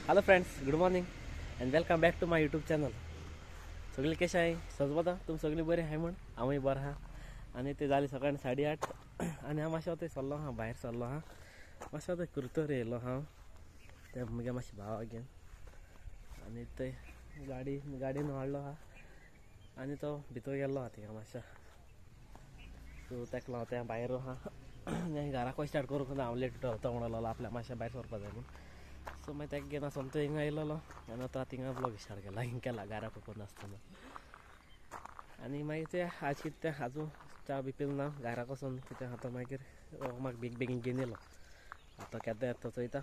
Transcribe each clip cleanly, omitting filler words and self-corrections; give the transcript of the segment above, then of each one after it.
Hello friends, good morning and welcome back to my YouTube channel. सगळी कशें आहाय सजवता तुमी सगळीं बरी आहाय म्हण हांवूय बरो आहा. आनी ते जाली सकाळी 8:30 आनी हांव मातशें आतां सरलो आहा, भायर सरलो आहा, मातशें आतां कुर्तोर येयलो हांव ते म्हगे मातशें भावाक घेवन. आनी ते गाडयेन हाडलो आहा आनी तो भितर गेल्लो आहा थिंगा मातशें. सो ताका लागून तें भायर आहा आनी घराक स्टार्ट करूंक ना, हांव लेट वता म्हणलो आपल्या मातशें भायर सरपा जाय म्हूण. सो मागीर ताका घेवन सोमतो हिंगा येयलोलो आनी आतां थिंगा ब्लॉग स्टार्ट केला, हिंगा केला घराक नासतना. आनी मागीर ते आज कितें तें आजून च्या बी पिल ना, घराक वचोन कितें आतां मागीर म्हाका बेगीन बेगीन घेवन येयलो. आतां केन्ना येता चोयता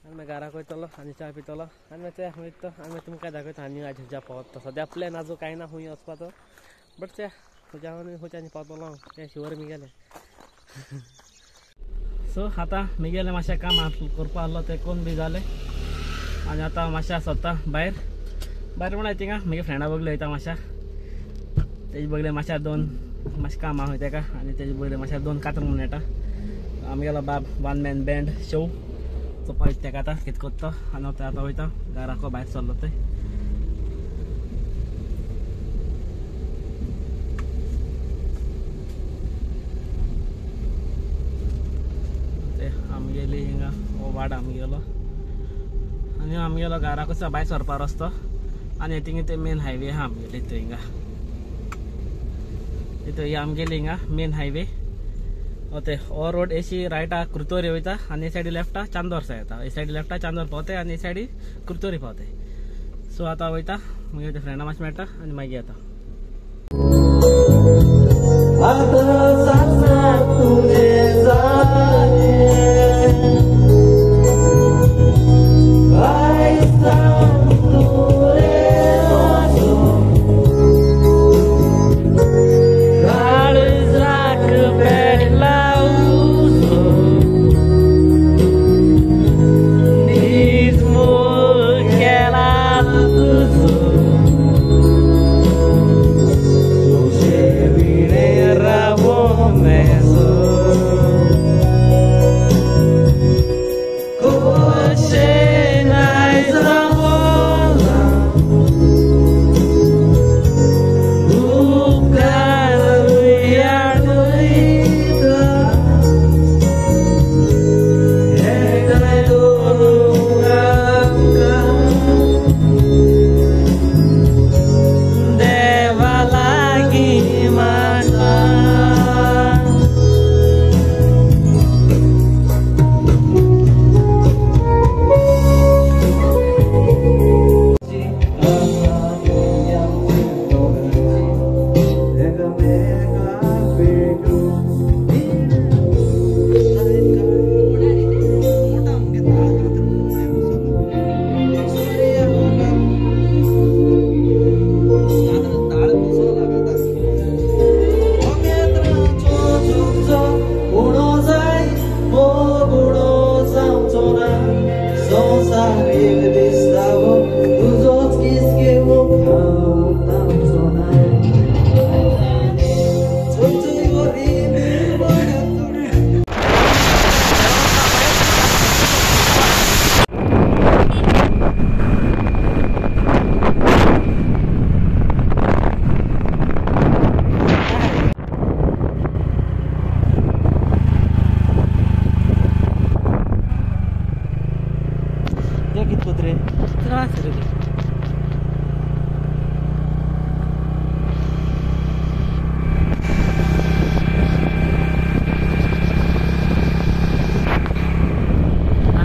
आनी मागीर घराक वयतलो आनी च्या पितलो आनी मागीर ते वयता आनी मागीर तुमकां दाखयता. आनी आज खंयच्या पावता सद्या प्लॅन आजून कांय ना खंय वचपाचो, बट ते खंयच्या खंयच्या पावतलो हांव तें शुवर मिगेलें. सो आतां मिगेलें मातशें काम करपा आहलो तें कोन्न बी जालें आनी आतां मातशें सोदता भायर भायर म्हण थिंगा म्हगे फ्रेंडा बगले वयता मातशें, तेजे बगले मातशें दोन मातशें काम आहा तेका आनी तेजे बगले मातशें दोन कातर म्हूण येता आमगेलो बाब one man band show. So पळयता तेका आतां कितें करता आनी आतां आतां वयता घराको भायर सरलो ते. आमगेली हिंगा हो वाड आमगेलो आनी आमगेलो घराक भायर सरपा रस्तो आनी थिंगा ते मेन हायवे आहा आमगेले थंय हिंगा थंय आमगेली हिंगा मेन हायवे. ते हो रोड एशी रायटा कुर्तोरी वयता आनी हे सायडी लेफ्टा चांदोर येता, हे सायडी लेफ्टा चांदोर पावते आनी हे सायडी कुर्तोरी पावते. सो आतां वयता मागीर ते फ्रेंडा मातशें मेळटा आनी मागीर येता.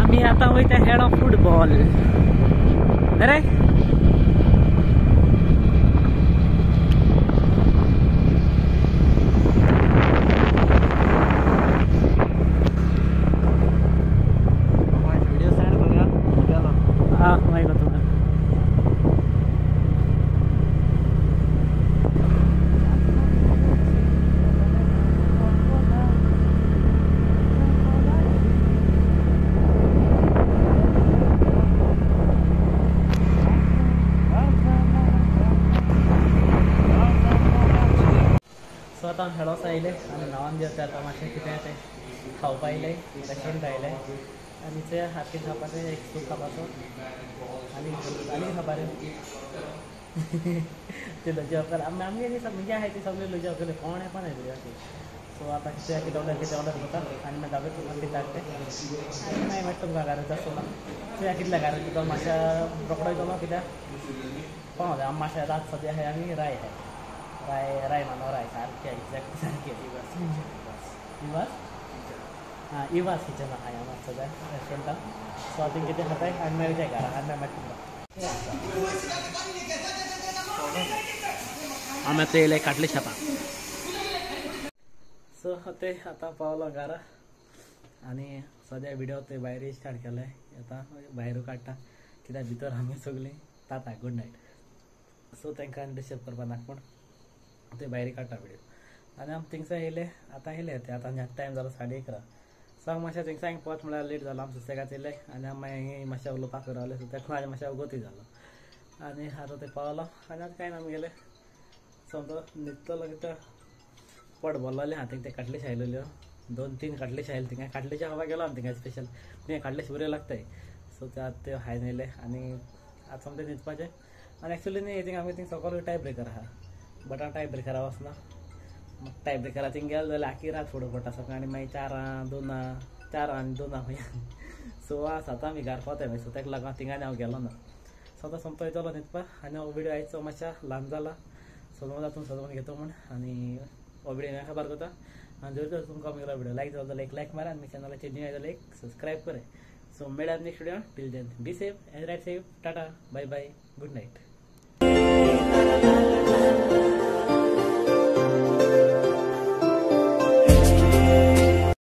आमी आतां वयता हेड ऑफ फुटबॉल. अरे व्हिडिओ सेंड करूया. हा मागीर तुमकां. सो आतां हेडोस आयले आनी न्हांवन बी आतां मातशें कितें तें खावपा आयलें, रेस्टोरंट आयलें. आनी ते सारकें खावपाचें एक सूप खावपाचो आनी आनी खावपा रे ते लजी वकल आमी आमगे म्हणजे आहाय ते सगळे लजी वकल कोण येवपा नाय भुरग्यांक. सो आतां कितें कितें ऑर्डर कितें ऑर्डर करता आनी मागीर दाखयता तुमकां कितें हाडटा तें आनी मागीर मेळटा तुमकां घरा आसतना. चोया कितल्या घरा तुका मातशें रोकडो येतलो कित्याक पावता आमी मातशें रात सद्या आहाय आमी राय आहाय राय राय मानो राय सारकें एक्झॅक्ट सारकें इवास आं इवास किचन आहाय हांगा सद्या रेस्टोरंटान. सो आतां कितें खाताय आनी मागीर वयताय घरा आनी मागीर मेळटा तुमकां. आमी आतां येयले काटले शेतां. सो ते आतां पावलो घरा आनी सद्या विडियो ते भायर स्टार्ट केले आतां भायर काडटा कित्याक भितर आमी सगळीं ताता गूड नायट. सो तांकां डिस्टर्ब करपा नाका पूण ते भायर काडटा विडियो. आनी आमी थिंगसा येयले आतां येयले ते आतां टायम जालो 11:30. सो हांव मातशें थिंगसा पावत म्हळ्यार लेट जालो. आमी सुसेगाद येयले आनी आमी मागीर मातशें उलोवपाक रावले. सो तेका लागून मातशें गोती जालो आनी आतां ते पावलो आनी आतां कांय ना आमी गेले समजो न्हिदतलो कित्याक पोट भरलेलें आहा. थिंग ते काटलेश आयलेल्यो 2-3 काटलेश आयले थिंगा काटलेच्या खावपाक गेलो आमी थिंगा स्पेशल थिंगा काटलेश बऱ्यो लागताय. सो ते आतां त्यो खायन येयले आनी आतां सोमतें न्हिदपाचें. आनी एक्चुली न्ही थिंग आमी थिंग सकयल टाय ब्रेकर आहा बट हांव टाय ब्रेकरा वचना. टाय ब्रेकरा थिंग गेलो जाल्यार आखी रात फुडें पडटा सकाळीं आनी मागीर 4 2 4 आनी 2 खंय 6 7 आमी घरा पावताय मागीर. सो तेका लागून थिंगा आनी हांव गेलो ना. सो आतां सोमतो येतलो न्हिदपाक आनी हो विडियो आयचो मातशें ल्हान जाला. सो तुमी सजोवन घेतो म्हूण आनी हो विडियो हांगा काबार करता. आनी जर तर तुमकां म्हगेलो विडियो लायक जालो जाल्यार एक लायक मारा आनी चॅनलाचेर न्यू आयलो जाल्यार एक सबस्क्रायब कराय. सो मेळया next video. Till then be safe and ride safe. Tata, bye bye, good night.